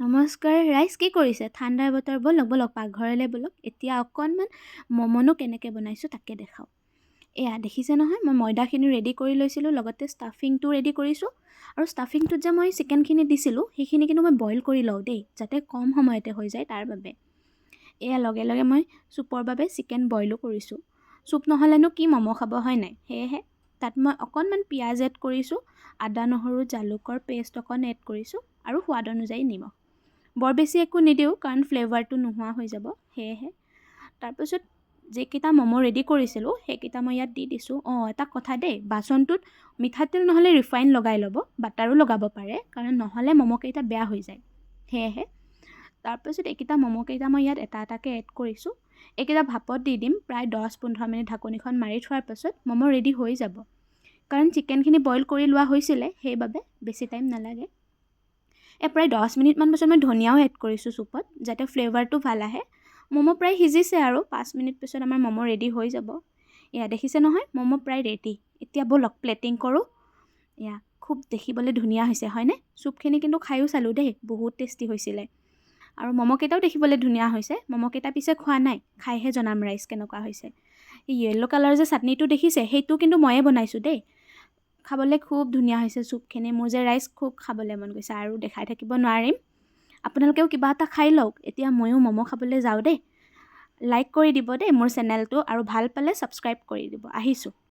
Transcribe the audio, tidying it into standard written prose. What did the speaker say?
নমস্কাৰ ৰাইজ, কি কৰিছে? ঠাণ্ডাৰ বতৰ, ব'লক ব'লক, পাকঘৰলৈ ব'লক। এতিয়া অকণমান ম'ম'নো কেনেকৈ বনাইছোঁ তাকে দেখাওঁ। এয়া দেখিছে নহয়, মই ময়দাখিনি ৰেডি কৰি লৈছিলোঁ, লগতে ষ্টাফিংটো ৰেডি কৰিছোঁ। আৰু ষ্টাফিংটোত যে মই চিকেনখিনি দিছিলোঁ, সেইখিনি কিন্তু মই বইল কৰি লওঁ দেই, যাতে কম সময়তে হৈ যায় তাৰ বাবে। এয়া লগে লগে মই চুপৰ বাবে চিকেন বইলো কৰিছোঁ। চুপ নহ'লেনো কি ম'ম' খাব, হয় নাই? সেয়েহে তাত মই অকণমান পিঁয়াজ এড কৰিছোঁ, আদা, নহৰু, জালুকৰ পেষ্ট অকণ এড কৰিছোঁ আৰু সোৱাদ অনুযায়ী নিমখ। বৰ বেছি একো নিদিওঁ, কাৰণ ফ্লেভাৰটো নোহোৱা হৈ যাব সেয়েহে। তাৰপিছত যিকেইটা ম'ম' ৰেডি কৰিছিলোঁ, সেইকেইটা মই ইয়াত দি দিছোঁ। অঁ, এটা কথা দেই, বাচনটোত মিঠাতেল নহ'লে ৰিফাইন লগাই ল'ব, বাটাৰো লগাব পাৰে, কাৰণ নহ'লে ম'ম'কেইটা বেয়া হৈ যায় সেয়েহে। তাৰপিছত এইকেইটা ম'ম'কেইটা মই ইয়াত এটা এটাকৈ এড কৰিছোঁ। এইকেইটা ভাপত দি দিম প্ৰায় 10-15 মিনিট। ঢাকনিখন মাৰি থোৱাৰ পাছত ম'ম' ৰেডি হৈ যাব, কাৰণ চিকেনখিনি বইল কৰি লোৱা হৈছিলে, সেইবাবে বেছি টাইম নালাগে। এই প্ৰায় 10 মিনিটমান পাছত মই ধনিয়াও এড কৰিছোঁ চুপত, যাতে ফ্লেভাৰটো ভাল আহে। ম'ম' প্ৰায় সিজিছে আৰু 5 মিনিট পিছত আমাৰ ম'ম' ৰেডি হৈ যাব। এয়া দেখিছে নহয়, ম'ম' প্ৰায় ৰেডি। এতিয়া ব'লক প্লেটিং কৰোঁ। এয়া খুব দেখিবলৈ ধুনীয়া হৈছে, হয়নে? চুপখিনি কিন্তু খায়ো চালোঁ দেই, বহুত টেষ্টি হৈছিলে আৰু ম'ম'কেইটাও দেখিবলৈ ধুনীয়া হৈছে। ম'ম'কেইটা পিছে খোৱা নাই, খাইহে জনাম ৰাইজ কেনেকুৱা হৈছে। এই য়েল্ল' কালাৰ যে চাটনিটো দেখিছে, সেইটো কিন্তু ময়ে বনাইছোঁ দেই। খাবলৈ খুব ধুনীয়া হৈছে চুপখিনি। মোৰ যে ৰাইজ খুব খাবলৈ মন গৈছে আৰু দেখাই থাকিব নোৱাৰিম। আপোনালোকেও কিবা এটা খাই লওক। এতিয়া ময়ো ম'ম' খাবলৈ যাওঁ দেই। লাইক কৰি দিব দেই মোৰ চেনেলটো আৰু ভাল পালে ছাবস্ক্ৰাইব কৰি দিব। আহিছোঁ।